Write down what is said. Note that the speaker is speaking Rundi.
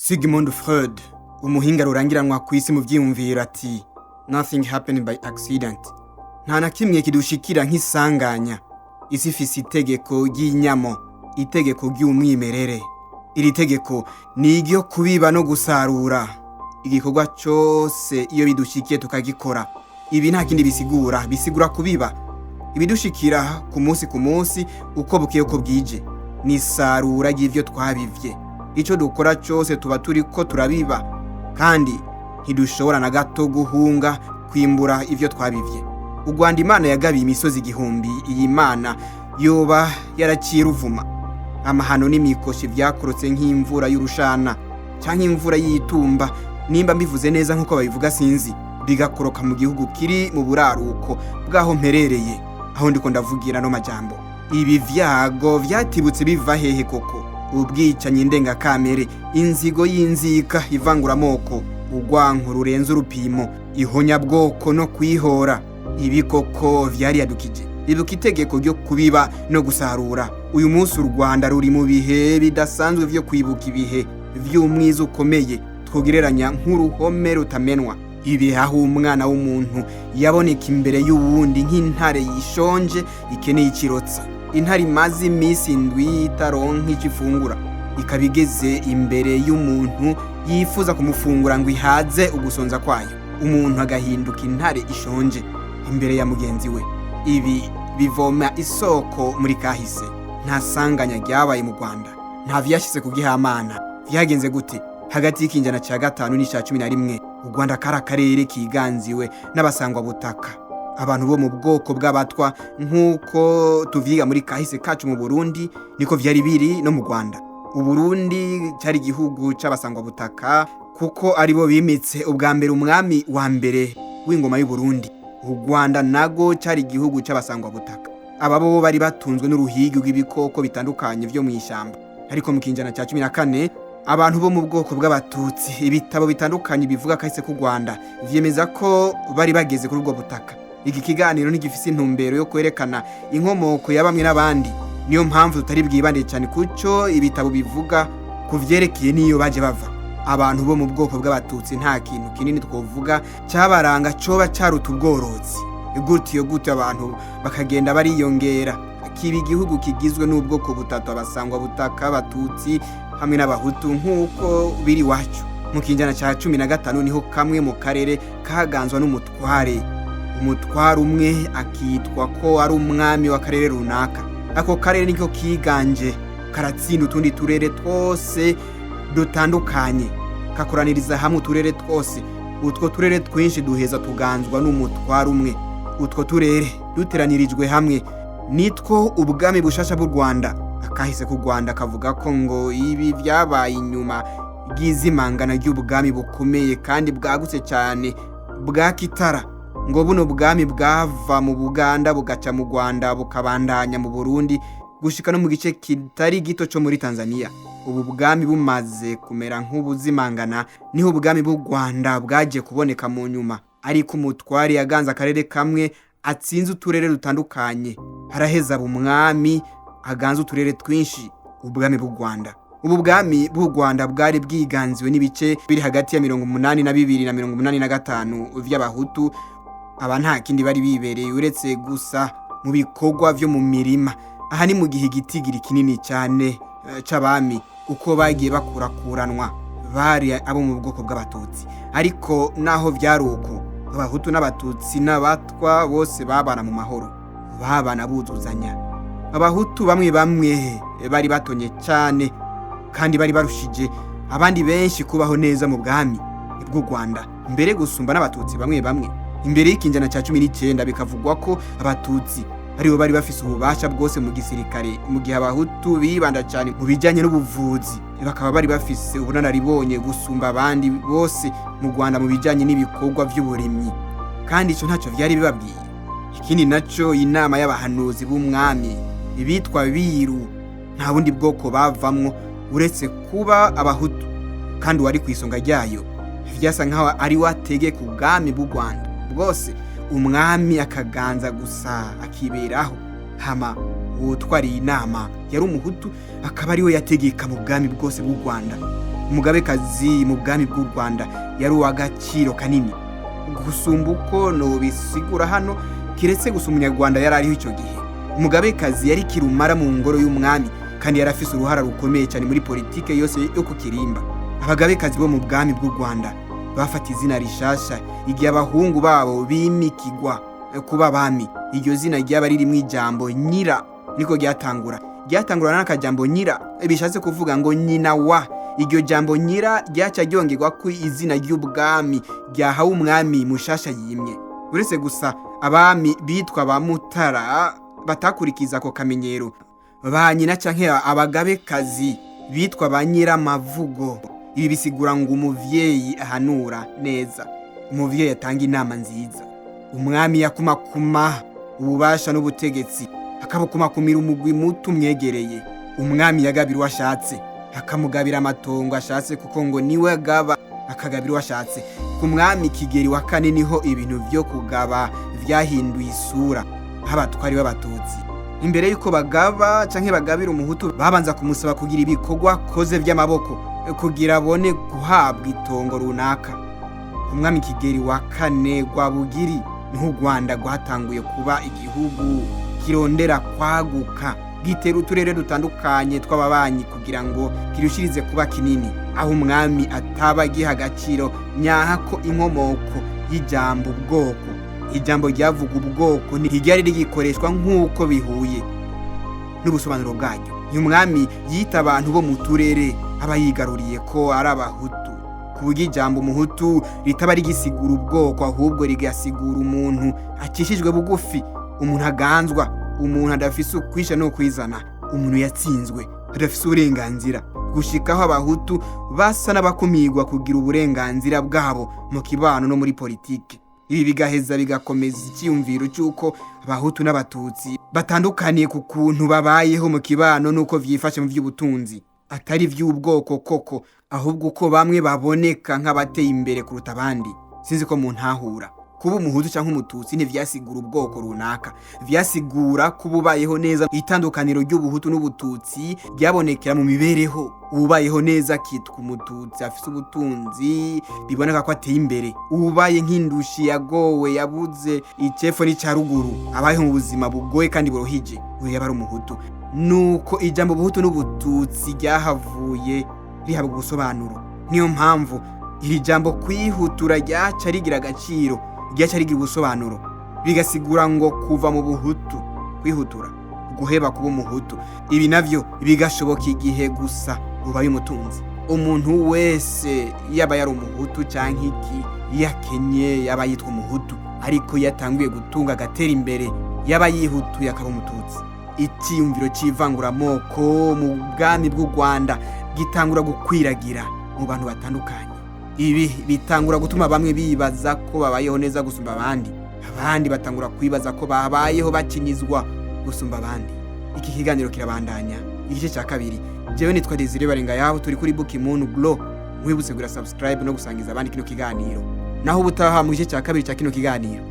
Sigmund Freud, umuhinga rurangiranwa ku isi mu vyiyumviro, ati: "Nothing happened by accident." Nta na kimwe kidushikira nk'isanganya. Isi ifise itegeko ry'inyamo, itegeko ry'umwimerere. Iri tegeko ni iryo kubiba no gusarura. Igikorwa cose iyo bidushikiye tukagikora, ibi nta kindi bisigura, bisigura kubiba. Ibidushikira ku munsi ku munsi, uko bukeye uko bwije, ni isarura ry'ivyo twabivye. Ico dukora cose tuba turiko turabiba, kandi ntidushobora na gato guhunga kwimbura ivyo twabivye. U Rwanda Imana yagabiye imisozi igihumbi, iyi Mana yoba yaraciye ruvuma. Amahano n'imikoshi vyakorotse nk'imvura y'urushana canke imvura y'itumba, nimba mbivuze neza nk'uko babivuga sinzi, bigakoroka mu gihugu kiri mu buraruko bw'aho mperereye, aho ndiko ndavugira no majambo. Ibi vyago vyatibutse biva hehe koko? Ubwicanyi ndengakamere, inzigo y'inzika, ivanguramoko, urwanko rurenze urupimo, ihonyabwoko no kwihora, ibi koko vyariyadukije. Ibuka itegeko ryo kubiba no gusarura. Uyu munsi u Rwanda ruri mu bihe bidasanzwe vyo kwibuka, ibihe vy'umwiza ukomeye twogereranya nk'uruhome rutamenwa, ibihe aho umwana w'umuntu yaboneka imbere y'uwundi nk'intare yishonje ikeneye ikirotsa. Intare imaze iminsi 7 itaronka ico ifungura, ikaba igeze imbere y'umuntu yifuza kumufungura ngo ihaze ugusonza kwayo, umuntu agahinduka intare ishonje imbere ya mugenzi we. Ibi bivoma isoko muri kahise. Nta sanganya ryabaye mu Rwanda, nta vyashyize ku gihamana. Vyagenze gute? Hagati y'ikinjana ca gatanu n'ica 11, u Rwanda kari akarere kiganziwe n'abasangwabutaka, abantu bo mu bwoko bw'Abatwa. Nk'uko tuvyiga muri kahise kacu mu Burundi, niko vyari biri no mu Rwanda. Uburundi cyari igihugu c'abasangwabutaka, kuko aribo bimitse ubwa mbere umwami wa mbere w'ingoma y'Uburundi. U Rwanda nago cyari igihugu c'abasangwabutaka. Aba bo bari batunzwe n'uruhigi rw'ibikoko bitandukanye vyo mw'ishyamba. Ariko mu kinjana ca 14, abantu bo mu bwoko bw'Abatutsi, ibitabo bitandukanye bivuga kahise k'u Rwanda vyemeza ko bari bageze kuri ubwo butaka. Iki kiganiro ntigifise intumbero yo kwerekana inkomoko ya bamwe n'abandi, niyo mpamvu tutari bwibande cyane kuco ibitabo bivuga ku vyerekeye n'iyo baje bava. Abantu bo mu bwoko bw'Abatutsi nta kintu kinini twovuga cyabaranga coba caruta ubworozi. Gutyo gutyo abantu bakagenda bariyongera, kiba igihugu kigizwe n'ubwoko butatu: abasangwa butaka, Abatutsi hamwe n'Abahutu, nk'uko biri iwacu. Mu kinjana ca 15 niho kamwe mu karere kaganzwa n'umutware, umutware umwe akitwa ko ari umwami w'akarere runaka. Ako karere niko kiganje, karatsinda utundi turere twose dutandukanye, kakoraniriza hamwe uturere twose. Utwo turere twinshi duheza tuganzwa n'umutware umwe. Utwo turere duteranirijwe hamwe nitwo ubwami bushasha bw'u Rwanda. Akahise k'u Rwanda kavuga ko ngo ibi vyabaye inyuma ry'izimangana ry'ubwami bukomeye kandi bwagutse cyane bwa Kitara. Ngo buno bwami bwava mu Buganda, bugaca mu Rwanda, bukabandanya mu Burundi, gushika no mu gice kitari gito co muri Tanzania. Ubu bwami bumaze kumera nk'ubuzimangana, niho ubwami bw'u Rwanda bwaje kuboneka mu nyuma, ariko umutwari yaganze akarere kamwe atsinze uturere dutandukanye, haraheza umwami aganze uturere twinshi, ubwami bw'u Rwanda. Ubu bwami bw'u Rwanda bwari bwiganziwe n'ibice biri hagati ya 82 na 85 vy'Abahutu. Aba nta kindi bari bibereye uretse gusa mu bikorwa vyo mu mirima. Aha ni mu gihe igitigiri kinini cyane c'abami, uko bagiye bakurakuranwa, bari abo mu bwoko bw'Abatutsi. Ariko naho vyari uko, Abahutu n'Abatutsi n'Abatwa bose babana mu mahoro, babana buzuzanya. Abahutu bamwe bamwe bari batonye cyane kandi bari barushije abandi benshi kubaho neza mu bwami bw'u Rwanda, mbere gusumba n'Abatutsi bamwe bamwe. Imbere y'ikinjana cya 19, bikavugwa ko Abatutsi aribo bari bafise ububasha bwose mu gisirikare, mu gihe Abahutu bibanda cyane mu bijyanye n'ubuvuzi, bakaba bari bafise ubunararibonye gusumba abandi bose mu Rwanda mu bijyanye n'ibikorwa by'uburimyi, kandi icyo ntacyo vyari bibabwiye. Ikindi naco, inama y'abahanuzi b'umwami bitwa Biru nta bundi bwoko bavamwo uretse kuba Abahutu, kandi uwari ku isonga ryayo vyasa nkaho ari we ategeka ubwami bw'u Rwanda bwose, umwami akaganza gusa akiberaho. Hama uwutwariye inama yari Umuhutu, akaba ariwe yategeka mu bwami bwose bw'u Rwanda. Umugabekazi mu bwami bw'u Rwanda yari uw'agaciro kanini gusumba uko nobisigura hano, kiretse gusa umunyarwanda yari ariho icyo gihe. Umugabekazi yari kirumara mu ngoro y'umwami, kandi yari afise uruhara rukomeye cyane muri politike yose yo ku kirimba. Abagabekazi bo mu bwami bw'u Rwanda bafata izina rishasha igihe abahungu babo bimikigwa kuba abami. Iryo zina ryaba ririmo ijambo nyira, niko ryatangura n'akajambo nyira, bishatse kuvuga ngo nyina wa. Iryo jambo nyira ryaca ryongerwa ku izina ry'ubwami ryahawe umwami mushasha yimye. Uretse gusa abami bitwa ba Mutara batakurikiza ako kamenyero, ba nyina canke abagabekazi bitwa ba nyiramavugo. Ibi bisigura ngo umuvyeyi ahanura neza, umuvyeyi atanga inama nziza. Umwami yakumakuma ububasha n'ubutegetsi, akabukumakumira umugwi muto umwegereye. Umwami yagabira uwo ashatse, akamugabira amatongo ashatse, kuko ngo niwe agaba, akagabira uwo ashatse. Ku mwami Kigeli wa kane niho ibintu vyo kugaba vyahinduye isura. Nk'abatwari b'abatutsi, imbere y'uko bagaba canke bagabira umuhutu, babanza kumusaba kugira ibikorwa akoze vy'amaboko kugira abone guhabwa itongo runaka. Ku mwami Kigeli wa kane Rwabugiri niho u Rwanda rwatanguye kuba igihugu kirondera kwaguka, gitera uturere dutandukanye tw'ababanyi kugira ngo kirushirize kuba kinini, aho umwami ataba agiha agaciro nyahako inkomoko y'ijambo ubwoko. Ijambo ryavuga ubwoko ntiryari rigikoreshwa nk'uko bihuye n'ubusobanuro bwaryo. Uyu mwami yita abantu bo mu turere aba yigaruriye ko ari abahutu, ku buryo ijambo umuhutu ritaba rigisigura ubwoko, ahubwo rigasigura umuntu akishijwe bugufi, umuntu aganzwa, umuntu adafise ukwisha no kwizana, umuntu yatsinzwe, adafise uburenganzira, gushikaho abahutu basa n'abakumirwa kugira uburenganzira bwabo mu kibano no muri politike. Ibi bigaheza bigakomeza icyiyumviro cy'uko abahutu n'abatutsi batandukaniye ku kuntu babayeho mu kibano n'uko vyifashe mu by'ubutunzi, atari iby'ubwoko koko, ahubwo uko bamwe baboneka nk'abateye imbere kuruta abandi. Sinzi ko muntahura. Kuba umuhutu cyangwa umututsi ntivyasigura ubwoko runaka, vyasigura kuba ubayeho neza. Itandukaniro ry'ubuhutu n'ubututsi ryabonekera mu mibereho. Ubayeho neza akitwa umututsi afise ubutunzi, biboneka ko ateye imbere. Ubaye nk'indushi yagowe, yabuze icefo n'ica ruguru, abayeho mu buzima bugoye kandi buruhije, uyu yaba ari umuhutu. Nuko ijambo ubuhutu n'ubututsi ryahavuye rihabwa ubusobanuro. Niyo mpamvu iri jambo kwihutura ryaca rigira agaciro, ryaca rigira ubusobanuro, bigasigura ngo kuva mu buhutu, kwihutura, guheba kuba umuhutu. Ibi navyo bigashoboka igihe gusa ubaye umutunzi. Umuntu wese yaba yari umuhutu canke iki, yakenye yaba yitwa umuhutu, ariko iyo atanguye gutunga agatera imbere yaba yihutuye akaba umututsi. Icyiyumviro cy'ivanguramoko mu bwami bw'u Rwanda gitangura gukwiragira mu bantu batandukanye. Ibi bitangura gutuma bamwe bibaza ko babayeho neza gusumba abandi, abandi batangura kwibaza ko babayeho bakinyizwa gusumba abandi. Iki kiganiro kirabandanya, igice cya kabiri. Jewe nitwa Desire Barenga, turi kuri Book Moon Glow. Mwibutse kugira subscribe no gusangiza abandi kino kiganiro. Naho ubutaha mu gice cya kabiri cya kino kiganiro.